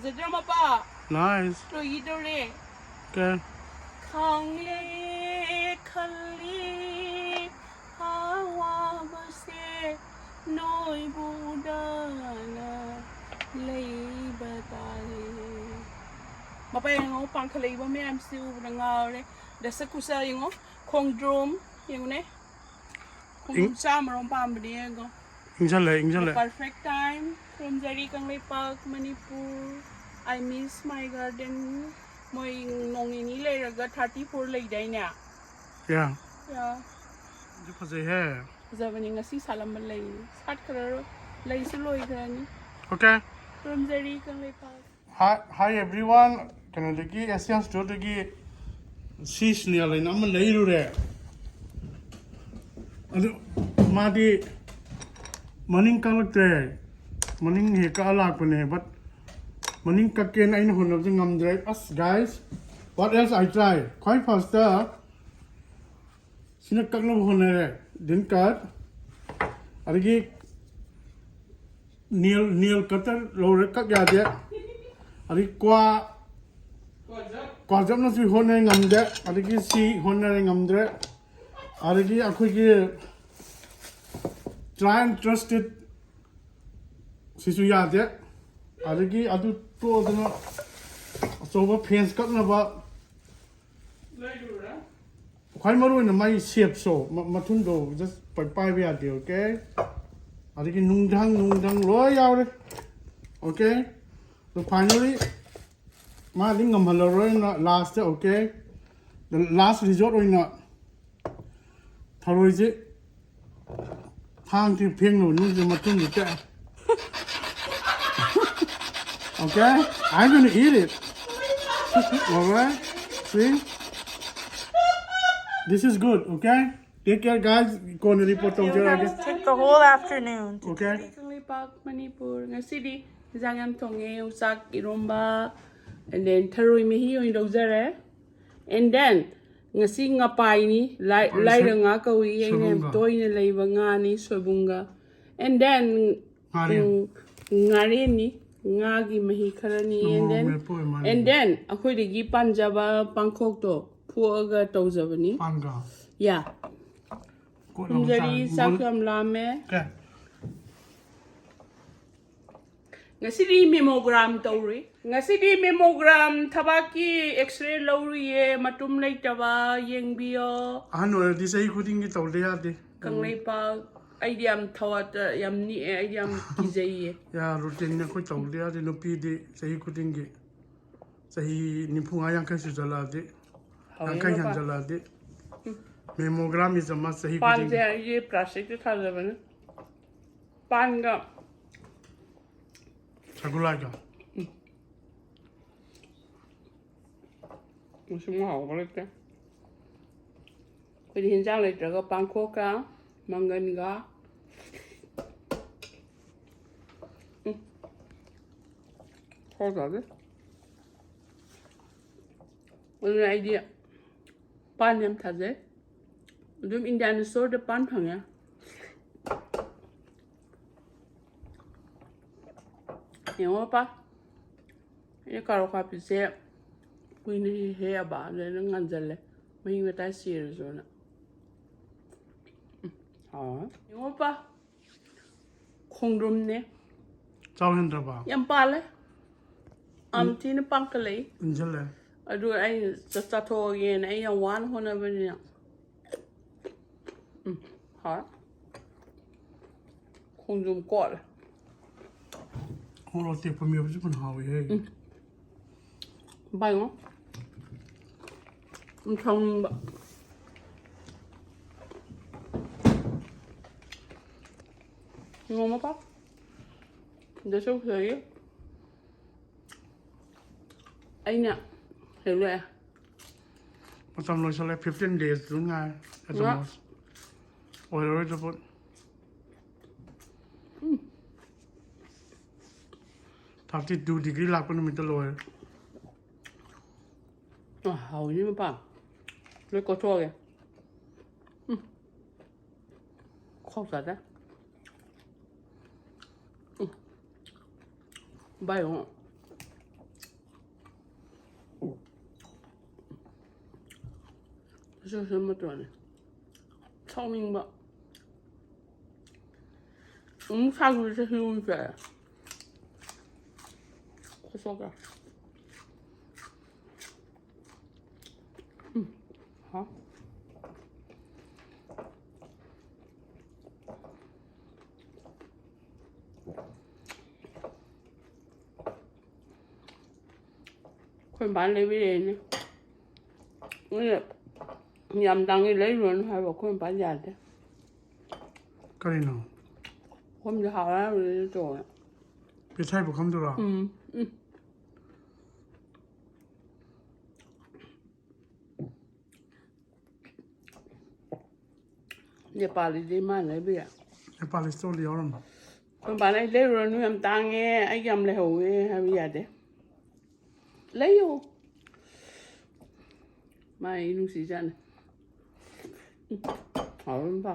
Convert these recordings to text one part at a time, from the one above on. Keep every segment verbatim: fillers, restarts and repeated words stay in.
ꯐꯖꯗ꯭ꯔꯥ ꯃꯄꯥ? Nice. ꯂꯣꯏꯈꯤꯗꯧꯔꯦ꯫ Okay. ꯈꯥꯡꯂꯦ ꯈꯜꯂꯤ ꯑꯋꯥꯕꯁꯦ ꯅꯣꯏꯕꯨ ꯎꯗꯅ ꯂꯩꯕ ꯇꯥꯔꯦ꯫ ꯃꯄꯥ ꯌꯦꯡꯉꯣ, ꯄꯥꯡꯈꯠꯂꯛꯏꯕ ꯃꯌꯥꯝꯁꯤ ꯎꯕꯗ ꯉꯥꯎꯔꯦ꯫ ꯗꯁ ꯀꯨꯁ ꯌꯦꯡꯉꯣ, ꯈꯣꯡꯗ꯭ꯔꯨꯝ ꯌꯦꯡꯉꯨꯅꯦ꯫ ꯈꯣꯡꯗ꯭ꯔꯨꯝ ꯆꯥꯃꯔꯣꯝ ꯄꯥꯝꯕꯅꯦ ꯌꯦꯡꯉꯣ꯫ ꯏꯪꯁꯜꯂꯦ, ꯏꯪꯁꯜꯂꯦ꯫ Perfect time. ꯈꯨꯔꯨꯝꯖꯔꯤ Kangleipak Manipur. I miss my garden. ꯃꯣꯏ ꯅꯣꯡ ꯅꯤꯅꯤ ꯂꯩꯔꯒ thirty four ꯂꯩꯗꯥꯏꯅꯦ? Yeah. Yeah. ꯑꯗꯨ ꯐꯖꯩꯍꯦ꯫ ꯐꯖꯕꯅꯤ, ꯉꯁꯤ ꯁꯥꯠꯂꯝꯕ ꯂꯩ ꯁꯥꯠꯈ꯭ꯔꯔꯣꯏ, ꯂꯩꯁꯨ ꯂꯣꯏꯈ꯭ꯔꯅꯤ꯫ Okay. ꯈꯨꯔꯨꯝꯖꯔꯤ Kangleipak. Hi, hi everyone. ꯀꯩꯅꯣꯗꯒꯤ Asian Store ꯗꯒꯤ ꯁꯤ snail ꯍꯥꯏꯅ ꯑꯃ ꯂꯩꯔꯨꯔꯦ꯫ ꯑꯗꯨ ꯃꯥꯗꯤ ꯃꯅꯤꯡ ꯀꯛꯂꯛꯇ꯭ꯔꯦ꯫ ꯃꯅꯤꯡ ꯍꯦꯛ ꯀꯛꯑ ꯂꯥꯛꯄꯅꯦ, but ꯃꯅꯤꯡ ꯀꯛꯀꯦꯅ ꯑꯩꯅ ꯍꯣꯠꯅꯕꯗꯤ ꯉꯝꯗ꯭ꯔꯦ꯫ ꯑꯁ, guys, what else I try? ꯈ꯭ꯋꯥꯏ first ꯇ ꯁꯤꯅ ꯀꯛꯅꯕ ꯍꯣꯠꯅꯔꯦ, didn't cut꯫ ꯑꯗꯒꯤ nail, nail cutter ꯂꯧꯔꯦ, ꯀꯛ ꯌꯥꯗꯦ꯫ ꯑꯗꯒꯤ ꯀ꯭ꯋꯥ, ꯀ꯭ꯋꯥ ꯖꯞꯅꯁꯨ ꯍꯣꯠꯅ ꯉꯝꯗꯦ꯫ ꯑꯗꯒꯤ ꯁꯤ ꯍꯣꯠꯅꯔꯦ, ꯉꯝꯗ꯭ꯔꯦ꯫ ꯑꯗꯒꯤ ꯑꯩꯈꯣꯏꯒꯤ try and trusted ꯁꯤꯁꯨ ꯌꯥꯗꯦ꯫ ꯑꯗꯒꯤ ꯑꯗꯨ ꯇꯣꯛꯑꯗꯅ ꯑꯆꯧꯕ fence ꯀꯛꯅꯕ ꯈ꯭ꯋꯥꯏ ꯃꯔꯨ ꯑꯣꯏꯅ ꯃꯥꯒꯤ shape ꯁꯣ, ꯃ-, ꯃꯊꯨꯟꯗꯣ just ꯄꯥꯏ-, ꯄꯥꯏꯕ ꯌꯥꯗꯦ, okay? ꯑꯗꯒꯤ ꯅꯨꯡꯙꯪ, ꯅꯨꯡꯙꯪ ꯂꯣꯏ ꯌꯥꯎꯔꯦ, okay? ꯑꯗꯣ finally ꯃꯥꯗꯤ ꯉꯝꯍꯜꯂꯔꯣꯏꯅ last ꯇ, okay? The last resort ꯑꯣꯏꯅ ꯊꯔꯣꯏꯁꯦ ꯊꯥꯡꯁꯦ ꯐꯦꯡꯅꯕ ꯅꯨꯡꯁꯦ ꯃꯊꯨꯟꯁꯦ ꯇꯦꯛꯑꯦ꯫ Okay? I'm gonna eat it. Alright? See? This is good, okay? Take care, guys. ꯀꯣꯟꯅ report ꯇꯧꯖꯔꯛꯑꯒꯦ꯫ Took the whole afternoon. Okay. Kangleipak Manipur. ꯉꯁꯤꯗꯤ ꯏꯟꯖꯥꯡ ꯌꯥꯝ ꯊꯣꯡꯉꯦ, ꯌꯣꯡꯆꯥꯛ ꯏꯔꯣꯝꯕ, and then ꯊꯔꯣꯏ ꯃꯍꯤ ꯑꯣꯏꯅ ꯂꯧꯖꯔꯦ꯫ And then ꯉꯁꯤ ꯉꯄꯥꯏꯅꯤ, ꯂꯥꯏ-, ꯂꯥꯏꯔ ꯉꯥ ꯀꯧꯏ, ꯑꯩꯅ ꯌꯥꯝ ꯁꯣꯏꯕꯨꯝꯒ꯫ ꯇꯣꯏꯅ ꯂꯩꯕ ꯉꯥꯅꯤ, ꯁꯣꯏꯕꯨꯝꯒ꯫ And then ꯉꯥꯔꯦꯟ꯫ ꯎꯝ, ꯉꯥꯔꯦꯟꯅꯤ꯫ ꯉꯥꯒꯤ ꯃꯍꯤ ꯈꯔꯅꯤ, and ꯃꯣꯔꯣꯛ then ꯃꯦꯠꯄ ꯑꯣꯏ ꯃꯥꯜꯂꯦ꯫ And then ꯑꯩꯈꯣꯏꯗꯒꯤ ꯄꯥꯟꯖꯕ ꯄꯥꯡꯈꯣꯛꯇꯣ ꯐꯨꯑꯒ ꯇꯧꯖꯕꯅꯤ꯫ ꯄꯥꯟꯒ ꯌꯥ꯫ ꯀꯣꯠꯂꯒ ꯀꯨꯝꯖꯔꯤ꯫ ꯆꯥꯔꯤ꯫ ꯆꯥꯛꯁꯨ ꯌꯥꯝ ꯂꯥꯝꯃꯦ꯫ ꯀꯦ? ꯉꯁꯤꯗꯤ ꯃꯦꯃꯣꯒ꯭ꯔꯥꯝ ꯇꯧꯔꯨꯏ꯫ ꯉꯁꯤꯗꯤ ꯃꯦꯃꯣꯒ꯭ꯔꯥꯝ ꯊꯕꯥꯛꯀꯤ ꯑꯦꯛꯁꯔꯦ ꯂꯧꯔꯨꯏꯌꯦ꯫ ꯃꯇꯨꯝ ꯂꯩꯇꯕ ꯌꯦꯡꯕꯤꯌꯣ꯫ ꯑꯍꯟ ꯑꯣꯏꯔꯗꯤ ꯆꯍꯤ ꯈꯨꯗꯤꯡꯒꯤ ꯇꯧꯗ ꯌꯥꯗꯦ꯫ ꯀꯪꯂꯩꯄꯥꯛ꯫ ꯑꯩꯗꯤ ꯌꯥꯝ ꯊꯋꯥꯠꯇ ꯌꯥꯝ ꯅꯤꯛꯑꯦ꯫ ꯑꯩꯗꯤ ꯌꯥꯝ ꯀꯤꯖꯩꯌꯦ꯫ ꯌꯥ, ꯔꯨꯇꯤꯟꯅꯤ, ꯑꯩꯈꯣꯏ ꯇꯧꯗ ꯌꯥꯗꯦ꯫ ꯅꯨꯄꯤꯗꯤ ꯆꯍꯤ ꯈꯨꯗꯤꯡꯒꯤ, ꯆꯍꯤ ꯅꯤꯐꯨ ꯃꯉꯥ ꯌꯥꯡꯈꯩ ꯁꯨꯖꯜꯂꯛꯑꯗꯤ, ꯍꯧꯔꯦ ꯌꯥꯡꯈꯩ ꯃꯄꯥ꯫ ꯍꯦꯟꯖꯜꯂꯛꯑꯗꯤ, ꯃꯦꯃꯣꯒ꯭ꯔꯥꯝ ꯏꯁ ꯑꯃ ꯆꯍꯤ ꯄꯥꯟꯁꯦ ꯈꯨꯗꯤꯡꯒꯤ꯫ ꯑꯩꯁꯦ ꯄ꯭ꯂꯥꯁꯇꯤꯛꯇ ꯊꯥꯖꯕꯅꯦ꯫ ꯄꯥꯟꯒ ꯁꯒꯨꯂꯥꯏꯒ꯫ ꯃꯁꯤ ꯃꯍꯥꯎ ꯑꯃ ꯂꯩꯇꯦ꯫ ꯑꯩꯈꯣꯏꯗꯤ ꯍꯤꯟꯖꯥꯡ ꯂꯩꯇ꯭ꯔꯒ ꯄꯥꯡꯈꯣꯛꯀ ꯃꯪꯒꯟꯒ꯫ ꯎꯝ꯫ ꯍꯥꯎꯖꯥꯗꯦ꯫ ꯑꯗꯨꯅ ꯑꯩꯗꯤ ꯄꯥꯟ ꯌꯥꯝ ꯊꯥꯖꯩ꯫ ꯑꯗꯨꯝ ꯏꯟꯗꯤꯌꯥꯟ ꯁ꯭ꯇꯣꯔꯗ ꯄꯥꯟ ꯐꯪꯉꯦ꯫ ꯌꯦꯡꯉꯣ ꯄꯥ꯫ ꯑꯩꯅ ꯀꯥꯔꯣꯠ ꯈꯥꯄꯤꯁꯦ ꯀꯨꯏꯅ ꯍꯦꯛꯑꯕ, ꯑꯗꯨꯅ ꯉꯥꯟꯖꯜꯂꯦ꯫ ꯃꯍꯤ ꯃꯇꯥꯏ ꯁꯤꯔꯁꯨꯅ꯫ ꯎꯝ, ꯍꯥꯎꯋꯦ꯫ ꯌꯦꯡꯉꯣ ꯄꯥ꯫ ꯈꯣꯡꯗ꯭ꯔꯨꯝꯅꯦ꯫ ꯆꯥꯎ ꯍꯦꯟꯗ꯭ꯔꯕ? ꯌꯥꯝ ꯄꯥꯜꯂꯦ꯫ ꯌꯥꯝ ꯊꯤꯅ ꯄꯥꯟꯈꯠꯂꯛꯏ꯫ ꯏꯟꯁꯤꯜꯂꯦ꯫ ꯑꯗꯨ ꯑꯩ ꯆꯥꯛ ꯆꯥꯊꯣꯛꯑꯒꯦꯅ ꯑꯩ ꯌꯥꯝ ꯋꯥꯅ ꯍꯣꯠꯅꯕꯅꯤꯅ꯫ ꯎꯝ, ꯍꯥꯎꯋꯦ꯫ ꯈꯣꯡꯗ꯭ꯔꯨꯝ ꯀꯣꯠꯂꯦ꯫ ꯃꯣꯔꯣꯛ ꯑꯇꯦꯛꯄ ꯃꯦꯠꯄꯁꯨ ꯐꯅ ꯍꯥꯎꯋꯤꯍꯦ꯫ ꯎꯝ꯫ ꯚꯥꯏꯉꯣ꯫ ꯎꯝ, ꯁꯥꯎꯅꯤꯡꯕ꯫ ꯅꯣꯡꯃ ꯄꯥꯎ꯫ ꯗꯁꯨ ꯐꯖꯩ꯫ ꯑꯩꯅ ꯍꯦꯛꯂꯛꯑꯦ꯫ ꯃꯇꯝ ꯂꯣꯏꯁꯤꯜꯂꯦ, fifteen days ꯑꯗꯨꯝ ꯉꯥꯏ꯫ At the ꯉꯥ- most. ꯑꯣꯏꯔꯔꯣꯏꯗꯕ ꯄꯣꯠ꯫ Thirty two degree ꯂꯥꯛꯄ ꯅꯨꯃꯤꯠꯇ ꯂꯣꯏꯔꯦ꯫ ꯑ, ꯍꯥꯎꯏꯅꯦ ꯃꯄꯥ꯫ ꯂꯣꯏ ꯀꯣꯠꯊꯣꯛꯑꯒꯦ꯫ ꯎꯝ꯫ ꯈꯣꯛ ꯆꯥꯗꯦ꯫ ꯎꯝ꯫ ꯚꯥꯏ ꯌꯦꯡꯉꯣ꯫ ꯁꯤ ꯁꯤ ꯃꯇꯣꯟꯅꯦ꯫ ꯁꯥꯎꯅꯤꯡꯕ꯫ ꯑꯃꯨꯛ ꯁꯥꯒꯨꯁꯦ ꯍꯤꯎꯁꯦ꯫ ꯈꯨꯁꯣꯛꯀ꯫ ꯎꯝ꯫ ꯍꯥ꯫ ꯑꯩꯈꯣꯏ ꯃꯥꯅ ꯂꯩꯕꯤꯔꯛꯏꯅꯦ꯫ ꯃꯣꯏꯅ ꯌꯥꯝ ꯇꯥꯡꯉꯤ, ꯂꯩꯔꯨꯔꯅꯨ ꯍꯥꯏꯕ, ꯑꯩꯈꯣꯏ ꯃꯄꯥꯟ ꯌꯥꯗꯦ꯫ ꯀꯔꯤꯅꯣ? ꯄꯨꯈꯝꯁꯦ ꯍꯥꯎꯔ ꯍꯥꯎꯔ ꯇꯣꯡꯉꯦ꯫ ꯄꯦꯠꯊꯥꯏ ꯄꯨꯈꯝꯗꯨꯔꯣ? ꯎꯝ, ꯎꯝ꯫ ꯅꯦꯄꯥꯂꯤꯗꯤ ꯃꯥꯅ ꯂꯩꯕ ꯌꯥꯏ꯫ ꯅꯦꯄꯥꯂꯤ ꯁ꯭ꯇꯣꯔꯗ ꯌꯥꯎꯔꯝꯃꯣ꯫ ꯑꯩꯈꯣꯏ ꯃꯄꯥꯟ ꯑꯩ ꯂꯩꯔꯨꯔꯅꯨ, ꯌꯥꯝ ꯇꯥꯡꯉꯦ, ꯑꯩꯒꯤ ꯌꯥꯝ ꯂꯩꯍꯧꯋꯦ ꯍꯥꯏꯕ ꯌꯥꯗꯦ꯫ ꯂꯩꯌꯨ꯫ ꯃꯥ ꯑꯩ ꯅꯨꯡꯁꯤꯖꯥꯠꯅꯤ꯫ ꯎꯝ, ꯍꯥꯎꯔꯝꯕ꯫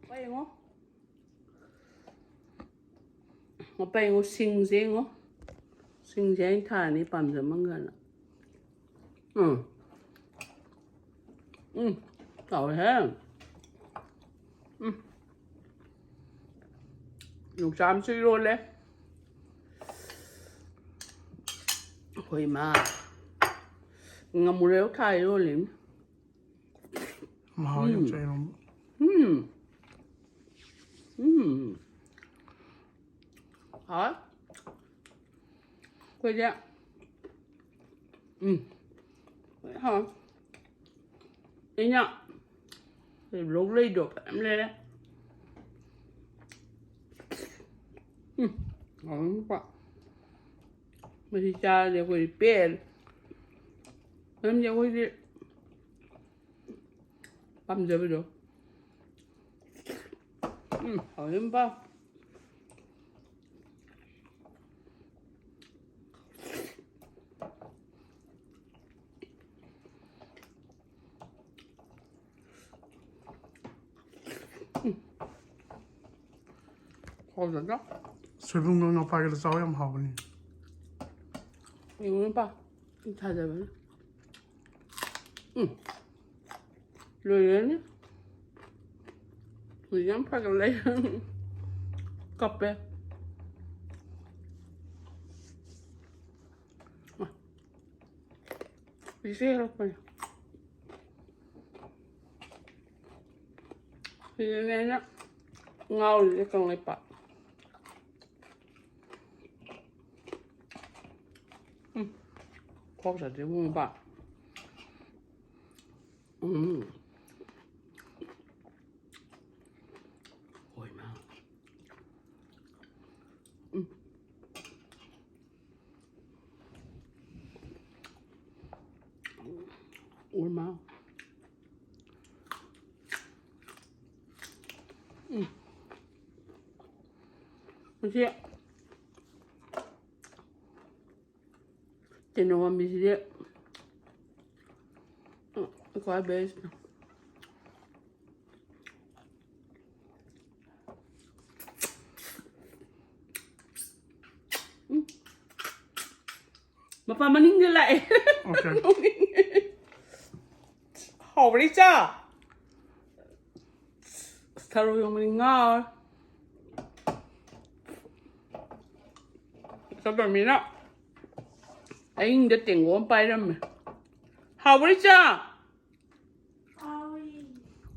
ꯍꯣꯏ, ꯌꯦꯡꯉꯣ꯫ ꯃꯄꯩ ꯌꯦꯡꯉꯣ, ꯁꯤꯡꯁꯦ ꯌꯦꯡꯉꯣ꯫ ꯁꯤꯡꯁꯦ ꯑꯩꯅ ꯊꯥꯔꯅꯤ, ꯄꯥꯝꯖꯃꯟꯈ꯭ꯔꯅ꯫ ꯎꯝ꯫ ꯎꯝ, ꯍꯥꯎꯋꯦꯍꯦ꯫ ꯎꯝ꯫ ꯌꯣꯡꯆꯥꯛ ꯑꯃꯁꯨ ꯏꯔꯣꯜꯂꯦ꯫ ꯑꯩꯈꯣꯏ ꯏꯃꯥ ꯉꯥꯃꯨꯔꯦꯜ ꯊꯥ ꯏꯔꯣꯜꯂꯤꯅꯤ꯫ ꯃꯍꯥꯎ ꯌꯥꯝ ꯎꯝ꯫ ꯆꯥꯏ ꯏꯔꯣꯝꯕ꯫ ꯎꯝ꯫ ꯎꯝ꯫ ꯍꯥꯎꯋꯦ꯫ ꯑꯩꯈꯣꯏꯁꯦ ꯎꯝ꯫ ꯍꯥꯎ꯫ ꯑꯩꯅ ꯂꯧ ꯂꯩꯗꯣ ꯐꯖꯅ ꯂꯩꯔꯦ꯫ ꯎꯝ꯫ ꯍꯥꯎꯔꯝꯒꯀꯣ꯫ ꯃꯁꯤ ꯆꯥꯔꯗꯤ ꯑꯩꯈꯣꯏꯗꯤ ꯄꯦꯜꯂꯦ꯫ ꯃꯔꯝꯗꯤ ꯑꯩꯈꯣꯏꯗꯤ ꯄꯥꯝꯖꯕꯗꯣ꯫ ꯎꯝ, ꯍꯥꯎꯔꯝꯕ꯫ ꯍꯥꯎꯖꯗ꯭ꯔꯣ? ꯁꯣꯏꯕꯨꯝꯒ ꯉꯄꯥꯏꯒꯗꯣ ꯆꯥꯎ ꯌꯥꯝ ꯍꯥꯎꯕꯅꯤ꯫ ꯌꯦꯡꯉꯨꯅꯦ ꯄꯥ꯫ ꯏ ꯊꯥꯖꯕꯅꯤ꯫ ꯎꯝ꯫ ꯂꯣꯏꯔꯅꯤ꯫ ꯍꯧꯖꯤꯛ ꯌꯥꯝ ꯐꯒꯠꯂꯦ꯫ ꯀꯞꯄꯦ꯫ ꯍꯧꯖꯤꯛꯁꯨ ꯍꯦꯜꯂꯛꯄꯅꯦ꯫ ꯁꯤꯗꯅꯦ ꯑꯩꯅ ꯉꯥꯎꯔꯤꯁꯦ ꯀꯪꯂꯩꯄꯥꯛ꯫ ꯎꯝ꯫ ꯈꯣꯛ ꯆꯠꯇ꯭ꯔꯤ ꯏꯕꯨꯡꯉꯣ꯫ ꯎꯝ꯫ ꯍꯣꯏ ꯃꯥ꯫ ꯎꯝ꯫ ꯎꯔꯃꯥ꯫ ꯎꯝ꯫ ꯃꯁꯤ ꯇꯦꯅꯧꯋꯥꯝꯕꯤꯁꯤꯗꯤ ꯈ꯭ꯋꯥꯏ ꯕꯦꯁꯅꯤ꯫ ꯎꯝ꯫ ꯃꯄꯥ ꯃꯅꯤꯡꯗ ꯂꯥꯛꯑꯦ꯫ Okay. ꯍꯥꯎꯕ꯭ꯔꯥ ꯏꯆꯥ? ꯑꯁ, ꯊꯔꯣꯏ ꯌꯣꯟꯕꯅꯤ ꯉꯥꯎꯔꯦ꯫ ꯆꯠꯇꯣꯔꯃꯤꯅ ꯑꯍꯤꯡꯗ ꯇꯦꯡꯒꯣ ꯑꯃ ꯄꯥꯏꯔꯝꯃꯦ꯫ ꯍꯥꯎꯕ꯭ꯔꯥ ꯏꯆꯥ?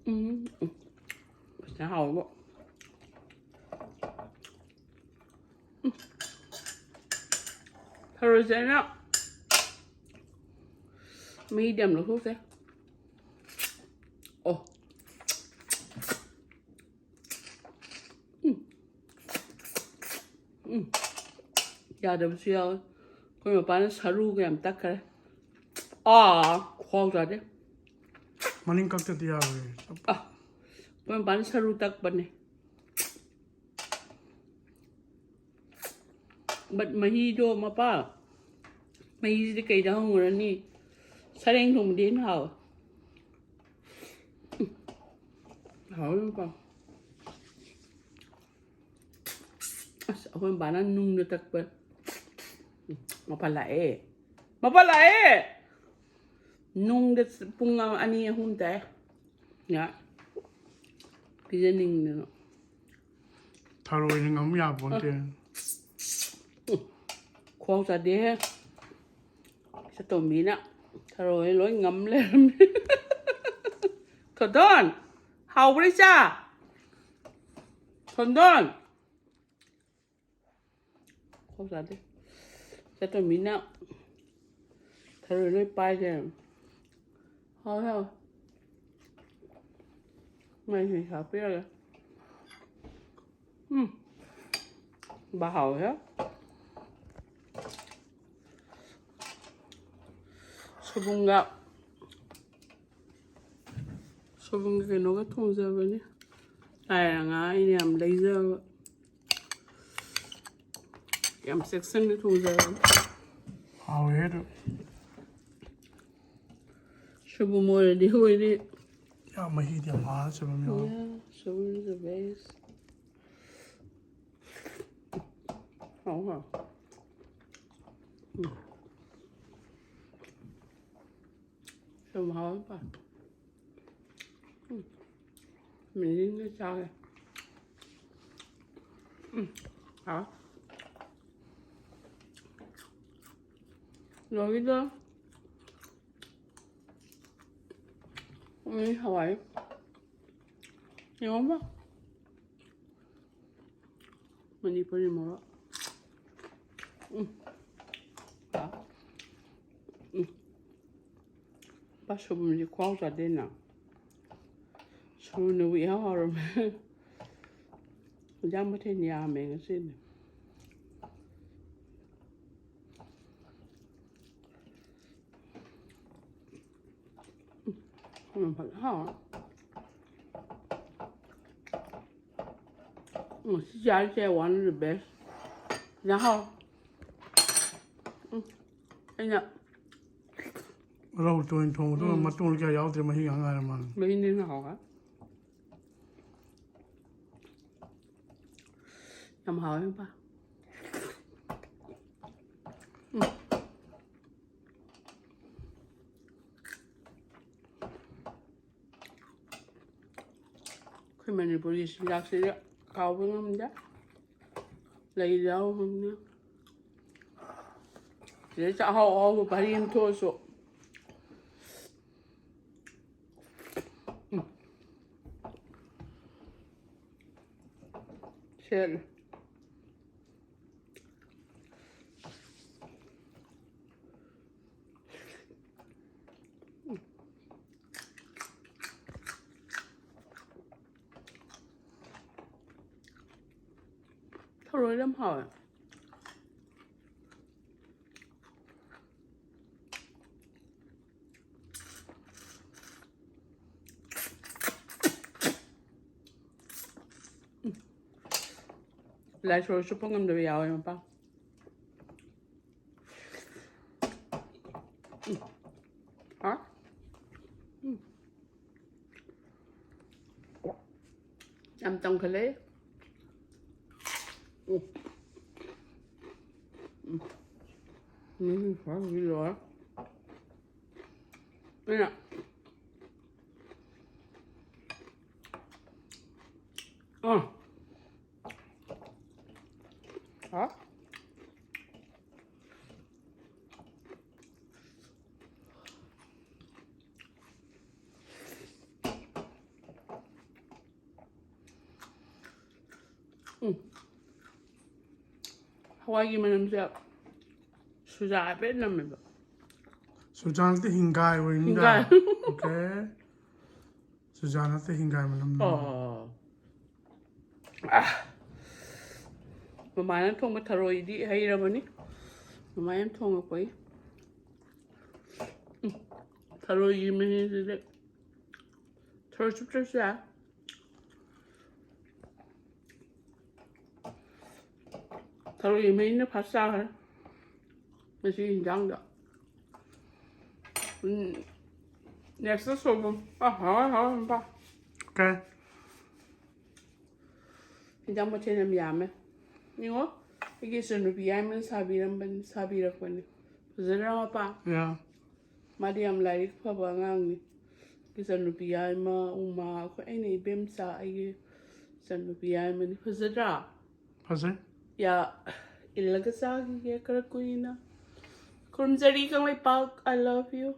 ꯎꯝ, ꯎꯝ꯫ ꯐꯖꯅ ꯍꯥꯎꯕ꯫ ꯎꯝ꯫ ꯊꯔꯣꯏꯁꯦ ꯑꯩꯅ ꯃꯍꯤꯗꯤ ꯌꯥꯝ ꯂꯧꯊꯣꯛꯇꯦ꯫ ꯑꯣ꯫ ꯎꯝ꯫ ꯎꯝ꯫ ꯌꯥꯗꯕꯁꯨ ꯌꯥꯎꯋꯦ꯫ ꯑꯩꯈꯣꯏ ꯃꯄꯥꯅ ꯁꯔꯨꯒ ꯌꯥꯝ ꯇꯛꯈ꯭ꯔꯦ꯫ ꯑꯥ, ꯈꯨꯍꯥꯎ ꯆꯥꯗꯦ꯫ ꯃꯅꯤꯡ ꯀꯛꯇꯗꯤ ꯌꯥꯔꯣꯏ꯫ ꯑꯥ, ꯑꯩꯈꯣꯏ ꯃꯄꯥꯅ ꯁꯔꯨ ꯇꯛꯄꯅꯦ꯫ But ꯃꯍꯤꯗꯣ ꯃꯄꯥ, ꯃꯍꯤꯁꯤꯗꯤ ꯀꯩꯗ ꯍꯪꯉꯨꯔꯅꯤ? ꯁꯔꯦꯡ ꯊꯣꯡꯕꯗꯤ ꯍꯦꯟꯅ ꯍꯥꯎꯋꯦ꯫ ꯎꯝ꯫ ꯍꯥꯎꯋꯦ ꯃꯄꯥ꯫ ꯑꯁ, ꯑꯩꯈꯣꯏ ꯕꯥꯅ ꯅꯨꯡꯗ ꯇꯛꯄ꯫ ꯃꯄꯥ ꯂꯥꯛꯑꯦ꯫ ꯃꯄꯥ ꯂꯥꯛꯑꯦ! ꯅꯨꯡꯗ ꯄꯨꯡ ꯑꯃ, ꯑꯅꯤ, ꯑꯍꯨꯝ ꯇꯥꯛꯑꯦ꯫ ꯌꯥ꯫ ꯄꯤꯖꯅꯤꯡꯗꯅ꯫ ꯊꯔꯣꯏꯅ ꯉꯝ ꯌꯥꯄꯣꯟꯇꯦ꯫ ꯈꯨꯍꯥꯎ ꯆꯥꯗꯦꯍꯦ꯫ ꯁꯇꯣꯝꯕꯤꯅ ꯊꯔꯣꯏ ꯂꯣꯏ ꯉꯝ ꯂꯩꯔꯝꯃꯦ꯫ ꯊꯣꯏꯗꯣꯟ! ꯍꯥꯎꯕ꯭ꯔꯥ, ꯏꯆꯥ? ꯊꯣꯏꯗꯣꯟ! ꯈꯨꯍꯥꯎ ꯆꯥꯗꯦ꯫ ꯁꯇꯣꯝꯕꯤꯅ ꯊꯔꯣꯏ ꯂꯣꯏ ꯄꯥꯏ ꯂꯩꯔꯝꯃꯦ꯫ ꯍꯥꯎꯋꯦ, ꯍꯥꯎꯋꯦ꯫ ꯃꯍꯤ ꯍꯥꯞꯄꯤꯔꯒꯦ꯫ ꯎꯝ꯫ ꯕꯥ ꯍꯥꯎꯋꯦꯍꯦ꯫ ꯁꯣꯏꯕꯨꯝꯒ, ꯁꯣꯏꯕꯨꯝꯒ ꯀꯩꯅꯣꯒ ꯊꯣꯡꯖꯕꯅꯤ꯫ ꯂꯥꯏꯔ ꯉꯥ ꯑꯩꯅ ꯌꯥꯝ ꯂꯩꯖꯕ꯫ ꯌꯥꯝ ꯆꯦꯛꯁꯤꯟꯅ ꯊꯣꯡꯖꯕꯅꯤ꯫ ꯍꯥꯎꯋꯦ ꯑꯗꯨ꯫ ꯁꯣꯏꯕꯨꯝ ꯑꯣꯏꯔꯗꯤ ꯍꯣꯏꯗꯤ꯫ ꯌꯥꯝ ꯃꯍꯤꯗꯤ ꯌꯥꯝ ꯍꯥꯔ ꯁꯣꯏꯕꯨꯝ ꯌꯥꯎꯋꯦ꯫ Yeah, ꯁꯣꯏꯕꯨꯝ is the best. ꯍꯥꯎ, ꯍꯥꯎ꯫ ꯎꯝ꯫ ꯁꯣꯏꯕꯨꯝ ꯍꯥꯎꯋꯦ ꯄꯥ꯫ ꯎꯝ꯫ ꯃꯤꯃꯤꯒ ꯆꯥꯒꯦ꯫ ꯎꯝ꯫ ꯍꯥꯎꯋꯦ꯫ ꯂꯣꯏꯒꯤꯗꯣ꯫ ꯎꯝ, ꯍꯋꯥꯏ꯫ ꯌꯦꯡꯉꯣꯕ꯫ ꯃꯅꯤꯄꯨꯔꯤ ꯃꯣꯔꯣꯛ꯫ ꯎꯝ꯫ ꯍꯥꯎ꯫ ꯎꯝ꯫ ꯄꯥ, ꯁꯣꯏꯕꯨꯝꯁꯦ ꯈꯨꯍꯥꯎ ꯆꯥꯗꯦꯅ꯫ ꯁꯣꯏꯕꯨꯝꯅꯕꯨ ꯏꯍꯥꯎ ꯍꯥꯎꯔꯝꯃꯦ꯫ ꯏꯟꯖꯥꯡ ꯃꯊꯦꯜ ꯌꯥꯝꯃꯦ ꯉꯁꯤꯗꯤ꯫ ꯎꯝ, ꯐꯖꯅ ꯍꯥꯎꯔꯦ꯫ ꯎꯝ, ꯁꯤ ꯆꯥꯔꯤꯁꯦ one of the best꯫ ꯐꯖꯅ ꯍꯥꯎꯔꯦ꯫ ꯎꯝ, ꯑꯩꯅ ꯔꯧ ꯇꯣꯏꯅ ꯊꯣꯡꯕꯗꯣ ꯃꯇꯣꯡ ꯀꯌꯥ ꯌꯥꯎꯗ꯭ꯔꯦ, ꯃꯍꯤ ꯉꯥꯛ ꯉꯥꯏꯔ ꯃꯥꯜꯂꯦ꯫ ꯃꯍꯤꯅ ꯍꯦꯟꯅ ꯍꯥꯎꯔꯦ꯫ ꯌꯥꯝ ꯍꯥꯎꯋꯦ, ꯃꯄꯥ꯫ ꯎꯝ꯫ ꯑꯩꯈꯣꯏ ꯃꯅꯤꯄꯨꯔꯒꯤ ꯆꯤꯟꯖꯥꯛꯁꯤꯗꯤ ꯀꯥꯎꯕ ꯉꯝꯗꯦ꯫ ꯂꯩ ꯌꯥꯎꯕꯅꯤꯅ꯫ ꯁꯤꯗꯩꯁꯤ ꯑꯍꯥꯎ ꯑꯍꯥꯎꯕ ꯚꯥꯔꯤ ꯑꯃ ꯊꯣꯛꯑꯁꯨ꯫ ꯎꯝ꯫ ꯁꯦꯠꯂꯦ꯫ ꯊꯔꯣꯏ ꯌꯥꯝ ꯍꯥꯎꯋꯦ꯫ ꯂꯥꯏ ꯁꯣꯔ ꯆꯨꯞꯄ ꯉꯝꯗꯕ ꯌꯥꯎꯋꯦ, ꯃꯄꯥ꯫ ꯎꯝ꯫ ꯍꯥ? ꯎꯝ꯫ ꯌꯥꯝ ꯇꯝꯈꯠꯂꯛꯑꯦ꯫ ꯎꯝ꯫ ꯎꯝ꯫ ꯎꯝ, ꯈꯔꯕꯨꯗꯤ ꯂꯣꯏꯔꯦ꯫ ꯑꯩꯅ ꯑꯥ꯫ ꯍꯥ? ꯎꯝ꯫ ꯍꯋꯥꯏꯒꯤ ꯃꯅꯝꯁꯦ ꯁꯨꯖꯥ ꯍꯥꯏꯐꯦꯠ ꯅꯝꯃꯦꯕ꯫ ꯁꯨꯖꯥ ꯅꯠꯇꯦ, ꯍꯤꯡꯒꯥꯏ ꯑꯣꯏꯔꯝꯅꯤꯗ꯫ ꯍꯤꯡꯒꯥꯏ꯫ Okay꯫ ꯁꯨꯖꯥ ꯅꯠꯇꯦ, ꯍꯤꯡꯒꯥꯏ ꯃꯅꯝ ꯅꯝꯃꯦ꯫ ꯑꯣ꯫ ꯑꯥ꯫ ꯃꯃꯥꯅ ꯊꯣꯡꯕ ꯊꯔꯣꯏꯗꯤ ꯍꯩꯔꯕꯅꯤ꯫ ꯃꯃꯥꯅ ꯊꯣꯡꯉꯛꯄꯒꯤ꯫ ꯎꯝ꯫ ꯊꯔꯣꯏꯒꯤ ꯃꯍꯤꯁꯤꯗꯤ ꯊꯔꯣꯏ ꯆꯨꯞꯇ꯭ꯔꯁꯨ ꯌꯥꯏ꯫ ꯊꯔꯣꯏꯒꯤ ꯃꯍꯤꯅ ꯐꯥꯔꯁ ꯆꯥꯈ꯭ꯔꯦ ꯉꯁꯤ ꯏꯟꯖꯥꯡꯗ꯫ ꯎꯝ, next ꯁꯣꯏꯕꯨꯝ꯫ ꯑꯥ, ꯍꯥꯎꯋꯦ, ꯍꯥꯎꯋꯦ, ꯃꯄꯥ꯫ Okay꯫ ꯏꯟꯖꯥꯡ ꯃꯊꯦꯜ ꯌꯥꯝ ꯌꯥꯝꯃꯦ꯫ ꯌꯦꯡꯉꯣ, ꯑꯩꯒꯤ ꯏꯆꯟꯅꯨꯄꯤ ꯌꯥꯏꯃꯅ ꯁꯥꯕꯤꯔꯝꯕꯅꯤ, ꯁꯥꯕꯤꯔꯛꯄꯅꯤ꯫ ꯐꯖꯗ꯭ꯔꯥ ꯃꯄꯥ? Yeah. ꯃꯥꯗꯤ ꯌꯥꯝ ꯂꯥꯏꯔꯤꯛ ꯐꯕ ꯑꯉꯥꯡꯅꯤ꯫ ꯏꯆꯟꯅꯨꯄꯤ ꯌꯥꯏꯃ, ꯎꯃꯥ, ꯑꯩꯈꯣꯏ, ꯑꯩꯅ ꯏꯕꯦꯝꯆꯥ, ꯑꯩꯒꯤ ꯏꯆꯟꯅꯨꯄꯤ ꯌꯥꯏꯃꯅꯤ꯫ ꯐꯖꯗ꯭ꯔꯥ? ꯐꯖꯩ꯫ ꯌꯥ, ꯏꯜꯂꯒ ꯆꯥꯈꯤꯒꯦ ꯈꯔ ꯀꯨꯏꯅ꯫ ꯈꯨꯔꯨꯝꯖꯔꯤ ꯀꯪꯂꯩꯄꯥꯛ, I love you꯫